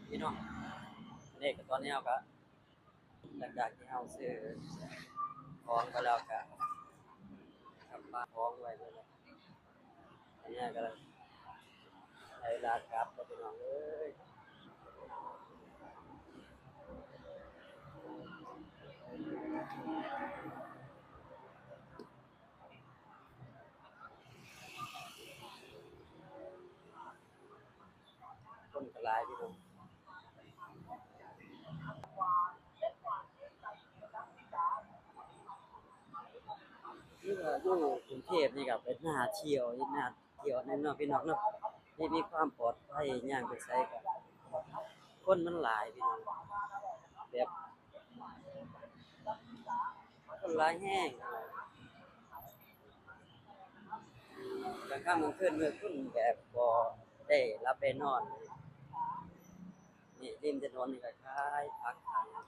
ພີ່ນ້ອງ ນີ້ກໍຕອນນີ້ເຮົາກໍ ຫຼັງຈາກທີ່ເຮົາຊື້ຂອງໄປແລ້ວ ກໍກັບມາຂອງໄວ້ເບິດແລ້ວ. ອັນນີ້ກໍໄດ້ເວລາກັບແລ້ວ ພີ່ນ້ອງເອີຍ. ຄົນກໍຫຼາຍຢູ່ເນາະ ຄືວ່າຢູ່ກຸງເທບນີ້ກໍເປັນໜ້າທ່ຽວ ອີກໜ້າທ່ຽວໜຶ່ງເນາະ ພີ່ນ້ອງເນາະ ທີ່ມີຄວາມປອດໄພ ຍ່າງໄປໃສກໍຄົນມັນຫຼາຍ ພີ່ນ້ອງ ແບບ ຄົນຫຼາຍແຮງ ກາງຄ່ຳກາງຄືນ ມື້ຄືນແບບບໍ່ໄດ້ຫຼັບໄດ້ນອນ. ນີ້ລິມຖະໜົນນີ້ກໍຂາຍຜັກຂາຍຫຍັງ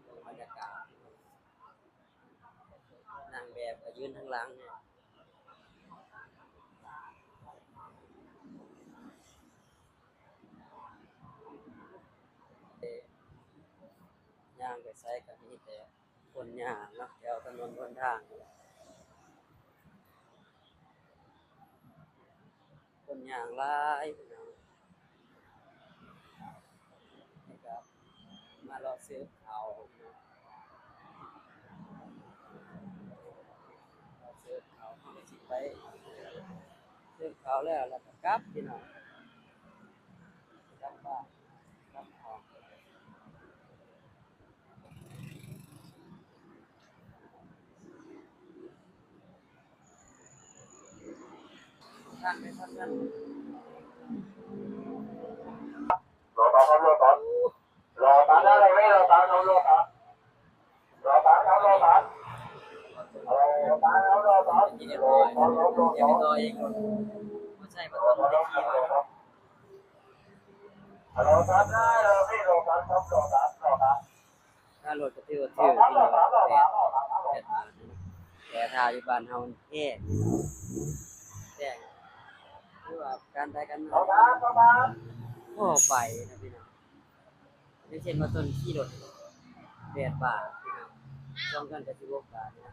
ເບິ່ງບັນຍາກາດ ນາງແບບກໍຢືນທາງຫຼັງ. ຍ່າງໄປໃສກໍມີແຕ່ຄົນຍ່າງເນາະ ແຖວຖະໜົນຫົນທາງ ຄົນຍ່າງຫຼາຍ ພີ່ນ້ອງ. ນີ້ກໍມາເລາະຊື້ເຂົ້າ ເລາະຊື້ເຂົ້າ ເຮົາກໍຊິໄປຊື້ເຂົ້າແລ້ວ ແລ້ວກໍກັບ ພີ່ນ້ອງ ກັບບ້ານກັບຫ້ອງ. ທາງໄປທາງນັ້ນ ລໍຕັດ ລໍຕັດ ລໍຕັດ ເອົາລໍຕັດ ລໍຕັດ ເອົາລໍຕັດ ລໍຕັດ ເອົາລໍຕັດ ລໍຕັດ ເອົາລໍຕັດ ລໍຕັດ ເອົາລໍຕັດ ລໍຕັດ ເອົາລໍຕັດ ລໍຕັດ ເອົາລໍຕັດ ລໍຕັດ ເອົາລໍຕັດ ລໍຕັດ ເອົາລໍຕັດ ລໍຕັດ ເອົາລໍຕັດ ລໍຕັດ ເອົາລໍຕັດ ລໍຕັດ ເອົາລໍຕັດ ລໍຕັດ ຄ່າລົດກໍຖືວ່າຖືກ ພີ່ນ້ອງ ແປດ ແປດບາດນີ້ນະ ແຕ່ຖ້າຢູ່ບ້ານເຮົາມັນແພງ ແພງ ຄືວ່າການໄປການມາ ພໍໄປນະ ພີ່ນ້ອງ. ຢ່າງເຊັ່ນວ່າຕົ້ນຂີ່ລົດແປດບາດ ພີ່ນ້ອງ ສອງຄັນກໍສິບຫົກບາດນະ.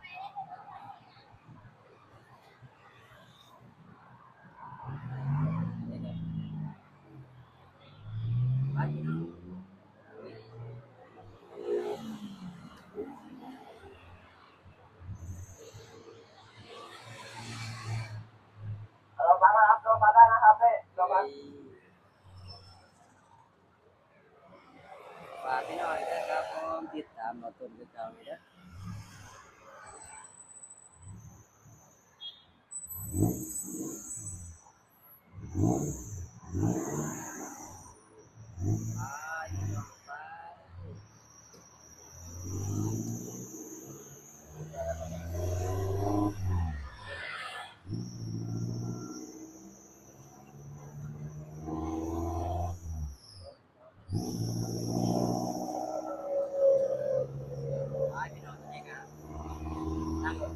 ຝາກພີ່ນ້ອງເດີຄັບຜົມ ຕິດຕາມບ່າວຕົ້ນຄືເກົ່າເດີ. ໄປພີ່ນ້ອງ ຕອນນີ້ກໍນັ່ງລົດ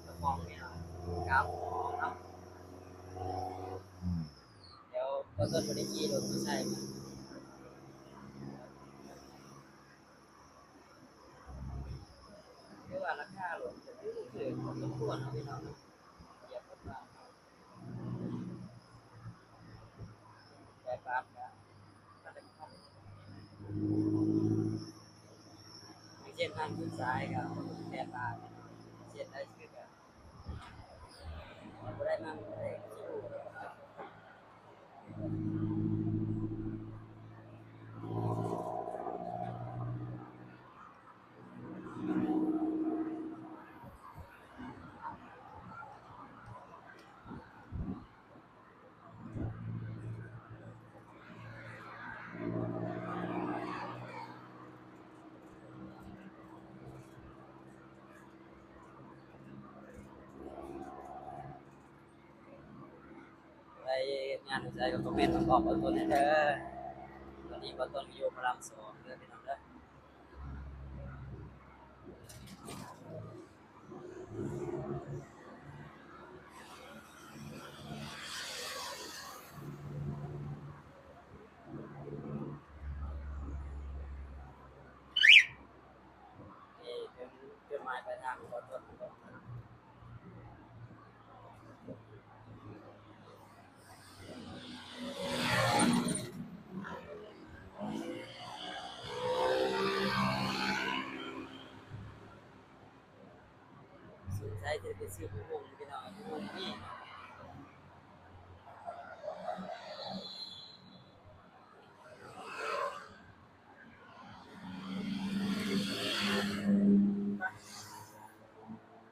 ເຈົ້າຂອງພີ່ນ້ອງ ກັບເນາະ. ດຽວບ່າວຕົ້ນບໍ່ໄດ້ຂີ່ລົດມາໃຊ້ ຄືວ່າລາຄາລົດກໍຖືກພໍສົມຄວນເນາະ ພີ່ນ້ອງເນາະ. ແປດບາດກໍ ເສັ້ນທາງສຸດສາຍກໍແປດບາດ ເສັ້ນໃດຄືກັນ ບໍ່ໄດ້ນັ່ງ ບໍ່ໄດ້ຂີ່. ໃຜເຮັດງານຢູ່ໃສກໍຄອມເມັນບອກບ່າວຕົ້ນແດ່ເດີ. ຕອນນີ້ບ່າວຕົ້ນຢູ່ພະລາມສອງເດີພີ່ນ້ອງເດີ. ໃຊ້ທີ່ໄປຊື້ຜູ້ວົງພີ່ນ້ອງ ຜູ້ວົງນີ້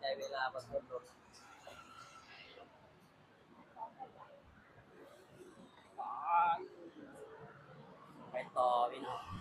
ໄດ້ເວລາປະທົມລົດ ໄປຕໍ່ພີ່ນ້ອງ.